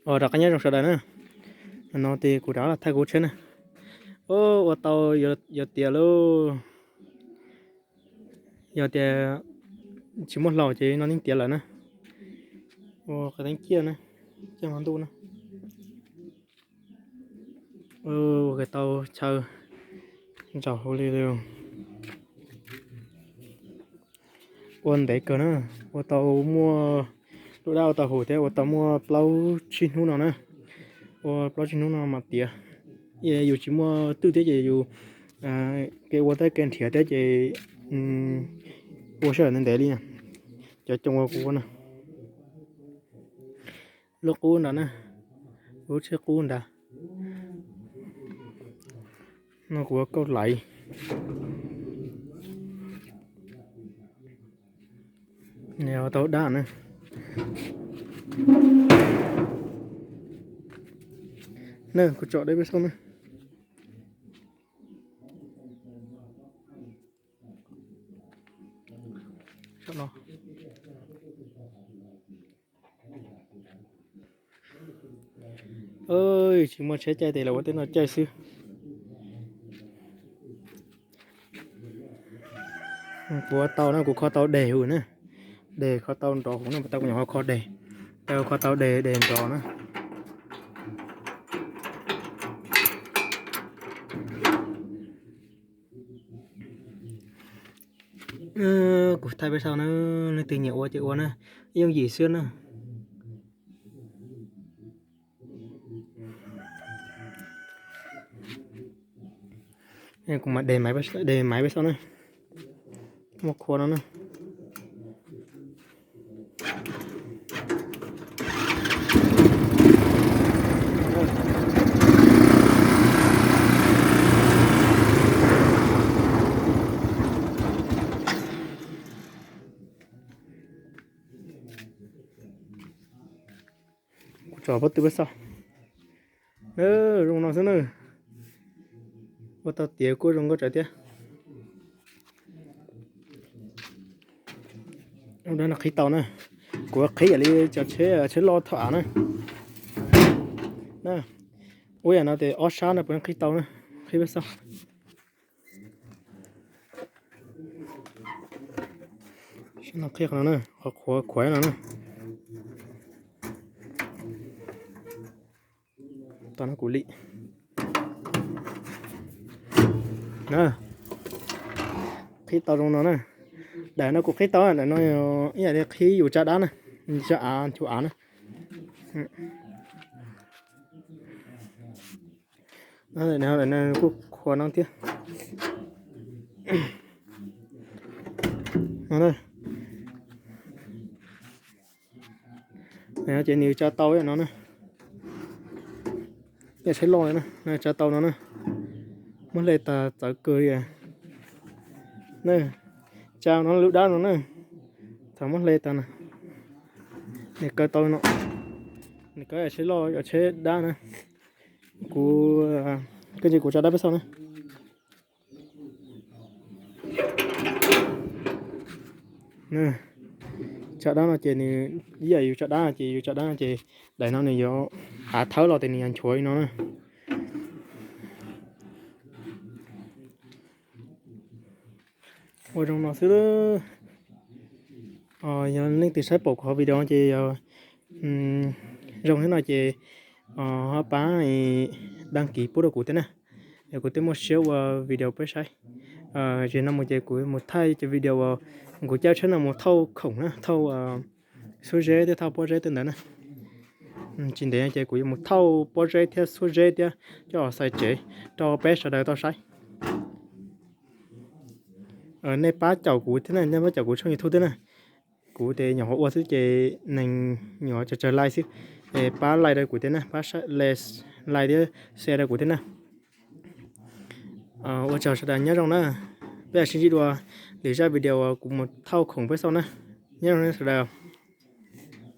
Rov qab nyob zoo sawv daws na. No ces kuv rov los thaij kuv tsheb na. Ua tau, yog tias lauj, yog tias tsis muaj hlau ces no yeej tiav lawm na. Ua qhov teeb ciaj na, ciaj hmo ntuj na. Ua tau chaw nraum hauv li. Ua ntev kawg na, ua tau muaj, lub dab ua tau huv thiab ua tau muaj plaub tsib hnub no na. Ua plaub tsib hnub no mas tiav. Yus tsis muaj twj thiab ces yus kev ua thiab kev nrhiav thiab ces ua sij hawm ntev ntev li na. Cov coo ua kuv ua na. Lub qub nrad na, lub tsheb qub nrad. No kuv ua kauj laiv. Nws tau dab na. Na kuv tsom dab peb xauj na. Tsis muaj tsheb caij tes los ua tej no caij xwb. Kuv ua tau na, kuv kho tau deg huv na. Deg kho tau nrov huv na, tau kuv nyuam qhuav kho deg. Tau kho tau deg, deg nrov na. Kuv thaij peb xauj na, leej twg nyiam ua ces ua na, yooj yim xwb na. Kuv mam de maiv peb xauj na, muab khua no na. Kuv tsom pob tw peb xauj. Zoo no xwb na. Ua tau tiav kuj zoo nkauj tsawv thiab. Ua dab no qhib tau na. Kuv qhib ib yam li cov tsheb, tsheb loj thaum av na. Ua yam no ces ob sab no puas qhib tau na. Qhib peb xauj. Sab no qhib qhov no na, qhov khuav khuav no na. Tau no kuv li. Qhib tau zoo no na. Daim no kuv qhib tau, daim no ib yam li qhib yus tsa dab na, tsa av, nchuav av na. Daim no kuj khuav no thiab. Ces nws tsa tau no na. Yam tsheb loj li na, tsa tau no na. Muab hle tas txawv kawg li. Tsa no lub dab no na. Thaum muab hle tas na, nws kaw tau no. Nws kaw yam tsheb loj, yam tsheb dab na. Kuv, koj ntsia kuv tsa dab peb xauj na. Tsa dab no ces nws ib yam yus tsa dab no ces yus tsa dab no ces daim no nws yuav av thawb los ces nws yuav nchuav li no na. Ua zoo no xwb. Yog leej twg saib pom kuv qhov video no ces yog zoo thiab no ces ho pab đăng ký pub rau kuv thiab na. Yog kuv thiaj muaj siab ua video peb saib. Zem no mus ces kuv mus thaij cov video uas kuv caij tsheb no mus thauj khoom na, thauj xuab zeb thiab thauj pob zeb tej ntawd na. Tsis ntev ces kuv yuav mus thauj pob zeb thiab xuab zeb thiab coj xais tsev rau peb sawv daws tau saib. Nej pab caum kuv thiab na, nej pab caum kuv tshooj YouTube thiab na. Kuv ces nyuam qhuav ua xwb ces neeg nyuam tsawg tsawg like xwb. Es pab like rau kuv thiab na, pab like thiab share rau kuv thiab na. Ua tsaug sawv daws, nyob zoo na. Peb sib ntsib dua lwm zaj video uas kuv mus thauj khoom peb xauj na. Nyob zoo sawv daws.